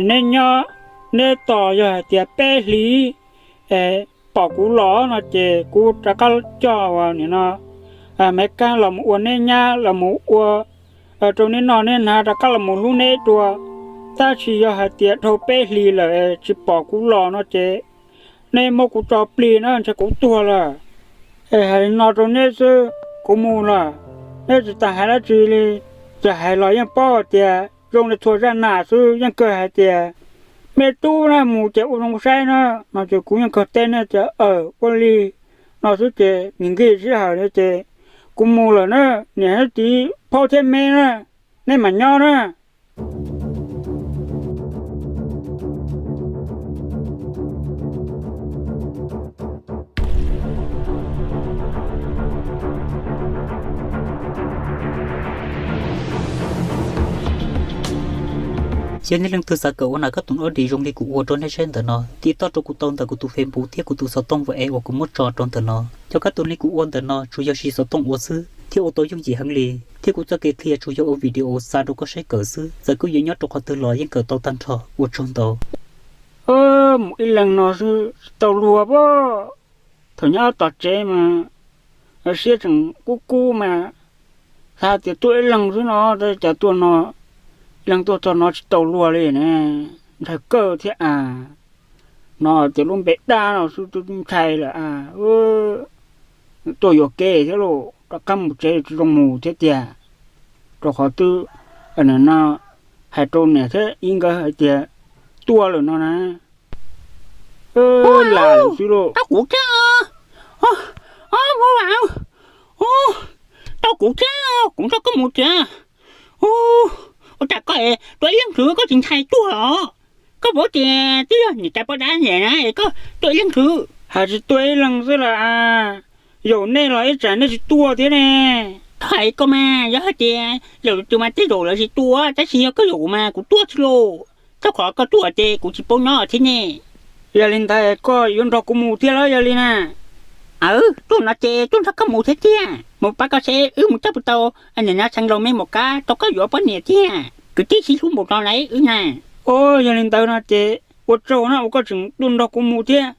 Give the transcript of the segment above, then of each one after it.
neb nyob neb tos, yog hais tias peb hlis pom kuv los no ces kuv rov qab coj ua nim no Maiv Kab los mus ua neb nyab, los mus ua rau neb noj neb hnav, rov qab los mus hlub neb dua. Tab sis yog hais tias dhau peb hlis lawm tsis pom kuv los no ces neb muab kuv tso plig na, ntshe kuv tuag lawm. Es hais li no rau neb xwb, kuv mus lawm, neb tsis tas hais dab tsi li. Txawm hais los yeej paub tias zoo li txhua zaj nam xwb, yeej kawg hais tias me tub na mus ces ua zoo saib na, no ces kuv yeej kawg teb nej tias aw ua li no xwb ces nkim nkim sij hawm li ces kuv mus lawm na, niam thiab txiv, phauj thiab me na, neb mam nyob na. Yog nej leej twg xav kawm ua nas kab toom audio zoo li kuv ua rau nej saib ntawm no, tiv toj rau kuv tau ntawm kuv tus Facebook thiab kuv tus xov tooj WhatsApp uas kuv muab tso rau ntawm no. Cov kab toom li kuv ua ntawm no tsuas yog siv xov tooj ua xwb thiab ua tau yooj yim heev li, thiab kuv txoj kev qhia tsuas yog ua video xa rau koj saib kawm xwb, txawm koj yuav nyob rau qhov twg los yeej kawm tau tag nrho. Ua tsaug ntau. Mus ib leeg no xwb tsis tau luag pob. Thaum nyob tom tsev mas siab tseem kub kub mas xav tias tuaj ib leeg xwb no, cas tuaj no, ib leeg tuaj txog no tsis tau luag li ne. Ntshai kawg thiab a. No tias lub npe dab no xwb twb ntshai lawm a. Tuaj yuam kev thiab lauj, rov qab mus tsev tsis zoo mus thiab tiag. Rau qhov twb no hais rau niam thiab ib nkawd hais tias tuaj lawm no na. Lam lawm xwb lauj. Tau kuv thiab, tau kuv thiab, kuv nrog koj mus tiag. Ua cas koj tuaj ib leeg xwb koj tsis ntshai tuag los? Koj paub tias twb yog niam tais poj dab niam na es koj tuaj ib leeg xwb. Hais tsis tuaj ib leeg xwb los a, yaum nej los ib tsam nej tsis tuaj thiab ne. Txhob hais koj mas, yog hais tias yaum tus mas tej zaum lawv tsis tuaj, tab sis yog koj yaum mas kuv tuaj xwb lauj. Rau qhov koj tuaj ces kuv tsis paub nyob thiab ne. Yog li ntawd koj yuav nrog kuv mus thiab los yog li na? Aw, tuaj no ces tuaj nrog koj mus thiab tiag. Mus pab koj seb wb mus coj puas tau niam no Xeev Laus me Maum Kab rau koj yuav poj niam thiab. Kwv tij sib hlub npaum no lawm wb na. Yog li ntawd no ces ua tsaug na uas koj tseem tuaj nrog kuv mus thiab.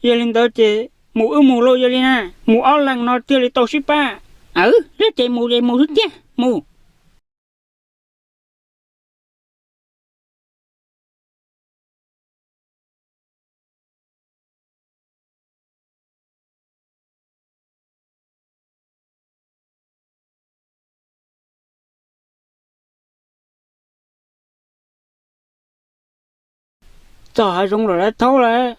Yog li ntawd ces mus wb mus lauj yog li na, mus ob leeg no thiaj li tau sib pab. Aw, yog ces mus ces mus xwb tiag, mus. Txog hav zoov lawm lawv thaub lawm,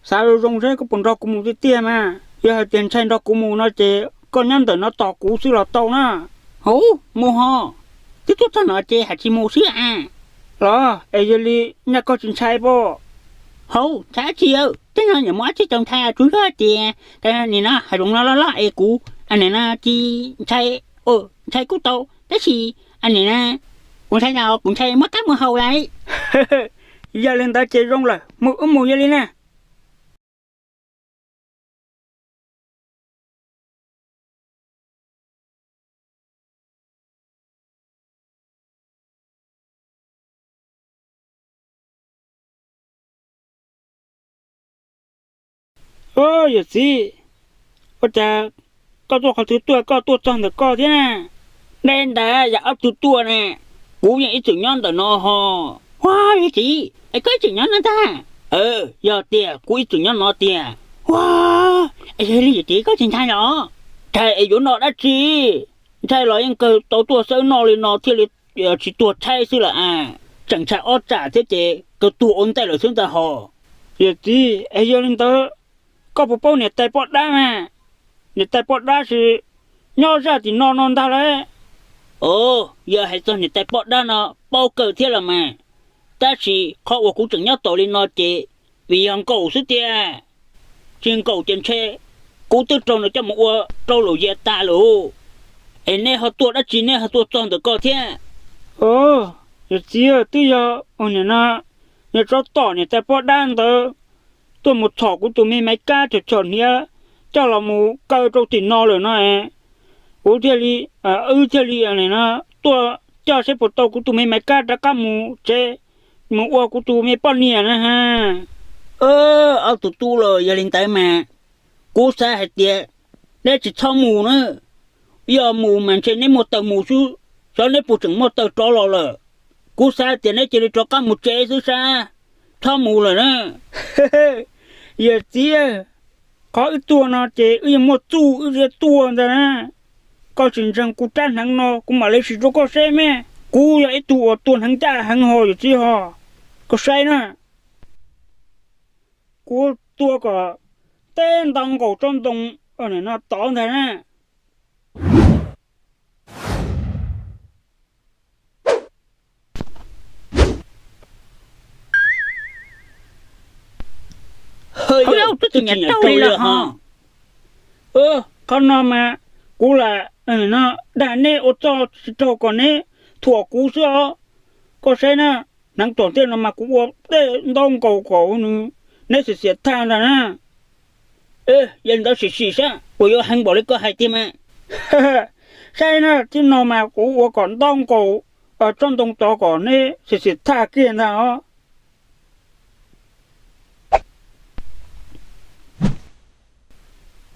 xav zoo zoo seb koj puas nrog kuv mus tiag tiag mas. Yog hais tias ntshai nrog kuv mus no ces koj nyob ntawm no tos kuv xwb los tau na. Hauv, mus ho, twb tuaj txog no ces hais tsis mus xwb a. Los es yog li nyaj koj tsis ntshai pob? Hauv, ntshai dab tsi, tej no niam mus dab tsi tau ntshai, tsuas yog tias nim no hav zoov no loj loj es kuv nim no tsis ntshai, ntshai kuj tau tab sis nim no kuv ntshai no kuv ntshai muab kab mus haus lawm. Yog li ntawd ces zoo lawm, mus wb mus yog li na. Yawm txiv, ua cas koj tuaj qhov twg tuaj koj tuaj txog ntawm koj thiab? Deb ntawd yam ob tug tuaj ne, kuv yeej ib txwm nyob ntawm no ho. Ua, yawm txiv es koj ib txwm nyob no ntag? Yog tias kuv ib txwm nyob no tiag. Ua, es yog li yawm txiv koj tsis ntshai los? Ntshai es yuav noj dab tsi? Ntshai los yeej kawg tau tuaj xawb noj li no thiaj li tsis tuag tshaib xwb lawm a. Tseem ntshai ob tsam thiab ces kawg tuag ua ntej lawm xwb ntag hos. Yawm txiv es yog li ntawd, koj puas paub niam tais poj dab mas? Niam tais poj dab sis nyob zaj tim no no ntag lauj. Yog hais txog niam tais poj dab no paub kawg thiab los mas, tab sis qhov uas kuv tseem nyob tos li no ces vim yog nkaum xwb tiag. Tsis nkaum ces ntshe kuv twb raug nws coj mus ua rau laum yias tas lawm. Es nej ho tuaj dab tsi nej ho tuaj txog ntawm ko thiab? Yawm txiv, twb yog nim no yog tsov tom niam tais poj dab ntawd tuaj mus txhom kuv tus me maiv kab chom chom hniav coj los mus kaw rau tim no lawm no es kuv thiaj li, wb thiaj li nim no tuaj coj seb puas tau kuv tus me maiv kab rov qab mus tsev. mus ua kuv tus me poj niam na ha. Ob tug tub los yog li ntawd mas, kuv xav hais tias neb tsis txhob mus na. Yog mus mas ntshe neb muaj taw mus xwb, xyov neb puas tseem muaj taw rov los lawm. Kuv xav tias neb cia li rov qab mus tsev xwb sab, txhob mus lawm na. Yawm txiv, qhov wb tuaj no ces wb yeej muaj txuj wb thiaj tuaj ntag na. Koj tsis ntseeg kuv rab hneev no kuv mam li sim rau koj seb me. Kuv yog ib tug uas tua hneev ncaj heev ho yawm txiv ho. Koj saib na, kuv tua kom teb ntau nkaus tsob ntoo no tod ntag na. Twb tsis nyiam raug li los ho. Qhov no mas kuv lam dag neb ua txuj tsis raug kom neb thuam kuv xwb os. Koj saib na, hneev tom ntej no mas kuv ua tej ntau nkaus kom nws, neb xiam xiam thaj ntag na. Yog li ntawd sim sim saib puas yuav heev npaum li koj hais tiag mas. Saib na, tib no mas kuv ua kom ntau nkaus tsob ntoo tod kom neb xiam xiam thaj kiag ntag os.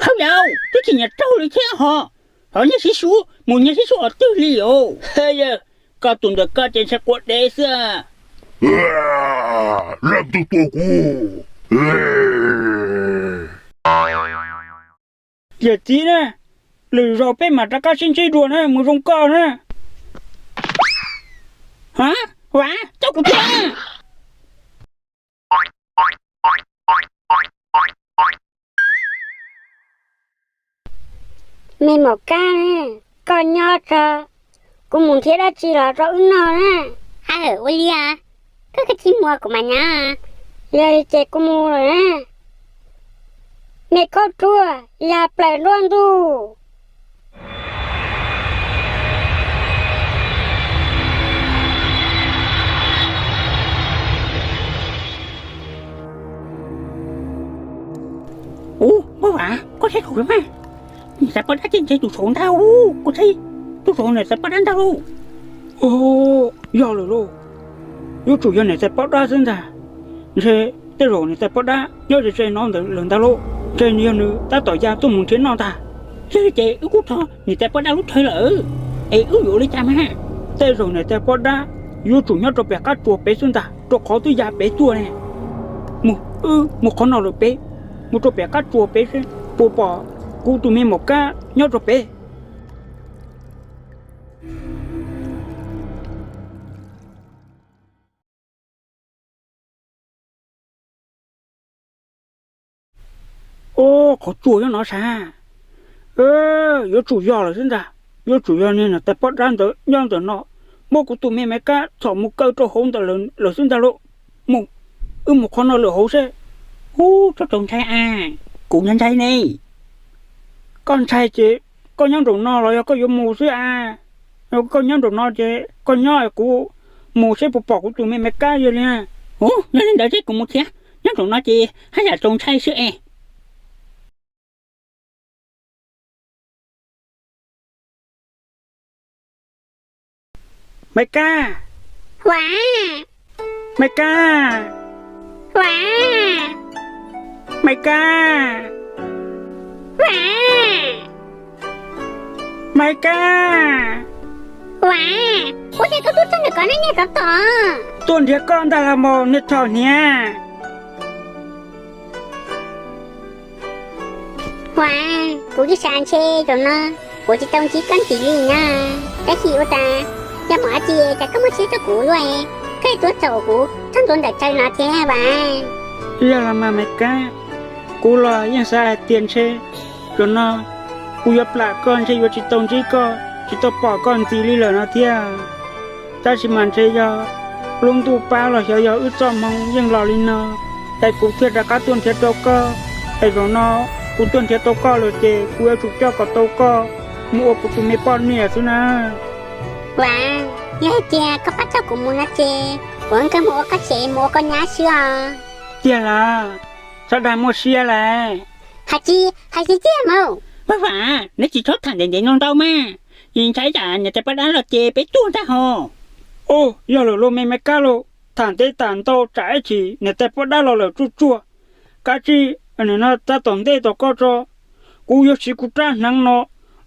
Hawb yau, twb tsis nyiam raug li thiab ho. Ho nyiag sib sub mus nyiag sib sub qhov twg li os? Yog koj tus ntawm koj ces ntshai quav dev xwb. Leej twg tua kuv? Yawm txiv na, lwm zaus peb mam rov qab sib ntsib dua na, mus zoo koj na. Ha, Vam, coj kuv tuaj. Me maum Kab, koj nyob tso, kuv mus nrhiav dab tsi los rau wb noj na. Aw, ua li, koj kav tsij mus, kuv mam nyob. Yog li ces kuv mus lawm na. Me khaub ruaj, ya plaws nruab ntuj. Ub, Npauj Vam, koj saib saum mas, niam tais poj dab tseem ntshe tus saud ntag ub, koj saib, tus saud niam tais poj dab ntag lauj. Yog lawm lauj, yuav tsum yog niam tais poj dab xwb ntag. Ntshe tej zaum niam tais poj dab nyob ze ze no ntawd lawm ntag lauj, ntshe yog nws tab tom ya tuaj mus nrhiav noj ntag. Yog li ces wb kuj thov niam tais poj dab lub chaw lawm, es wb yuav ua li cas mas? Tej zaum niam tais poj dab yuav tsum nyob rau pem qab tsuas pem xwb ntag, rau qhov twb ya pem tuaj ne. Mus, wb mus qhov no lawm peb, mus rau pem qab tsuas pem seb puas pom kuv tus me maum Kab nyob rau pem. Ub, qhov tsuas nyob no sav, yuav tsum yog lawm xwb ntag. Yuav tsum yog niag niam tais poj dab ntawd nyob ntawm no, muab kuv tus me me Kab txhom mus kaw rau hauv ntawd lawm xwb ntag lauj. Mus, wb mus qhov no lawm hauv seb. Ub, txhob txaus ntshai a, kuv ntshai ntshai ne. Koj ntshai ces koj nyob nraum no los yog koj yuav mus xwb a? Koj nyob nraum no ces koj nyob, kuv mus seb puas pom kuv tus me me Kab yog li. Ub, yog li ntawd ces kuv mus thiab, nyob nraum no ces haj yam txaus ntshai xwb es. Me Kab! Vam! Me Kab! Vam! Me Kab! Vam! Me Kab! Vam! Ua cas koj tuaj txog ntawm ko nej niag tod tom? Tuaj nrhiav koj ntag los mas niag txhom hniav. Vam, kuv ib sab ntshe zaum no kuv tsis tau ntsib koj ntxiv li na. Tab sis ua cas yog mus dab tsi cas koj muaj siab rau kuv luaj, koj tuaj txog kuv txog ntua ntawm chaw no thiab Vam? Yog los mas Me Kab, kuv los yeej xav hais tias ntshe zaum no kuv yuav plam koj ntshe yuav tsis tau ntsib koj, tsis tau pom koj ntxiv li lawm no thiab. Tab sis mas ntshe yog lub ntuj pab los xyov yog wb txoj hmoo yeej los li no, es kuv thiaj rov qab tuaj nrhiav tau koj. Es zaum no kuv tuaj nrhiav tau koj lawm ces kuv yuav tsum coj kom tau koj mus ua kuv tus me poj niam xwb na. Vam, yog hais tias koj pab coj kuv mus no ces kuv nkawd mus ua koj tsev mus ua koj nyab xwb os. Tiag los? Txhob dag muaj siab lawm. Hais tsis, hais tsis tiag mas. Vam Vam, neb tsis txhob tham ntev ntev no ntau mas, ntshai tsam niam tais poj dab los ces peb tuag ntag hos. Ub, yog lawm lauj Me Me Kab lauj. tham ntev tham ntau tsam ib chim niam tais poj dab los lawm tsuj tsuag. Kav tsij nim no tsa tom ntej tos koj tso, kuv yuav siv kuv rab hneev no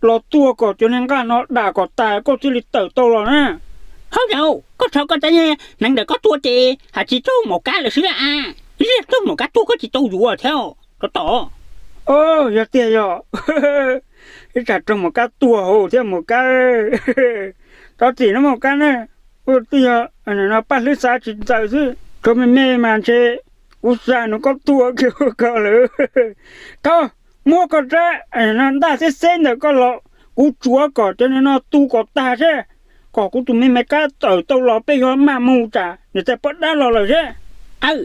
los tua kom cov niag nqaj no dam kom tas koj thiaj li tawm tau los na. Hauj yauv, koj tso koj rab hneev ntawm koj tua ces hais tsis raug maum kab lawm xwb a. Ib yam raug maum kab tua koj tsis tau yuav thiab tsov tom. Yog tiag yog, ib tsam raug maum kab tua hauv thiab maum kab. Tso txim nawb maum kab na, kuv twb yog paj hlwb xav tsis txawm xwb, tsuav me me mas ntshe kuv xav nrog koj tua kiag ko lawm. Thov muab koj rab ntaj xeb xeb ntawm koj los, kuv tsuav kom cov niag no tu kom tag seb, kom kuv tus me me kab tawm tau los peb yuav maj mus tsam niam tais poj dab los lawm seb. Aw,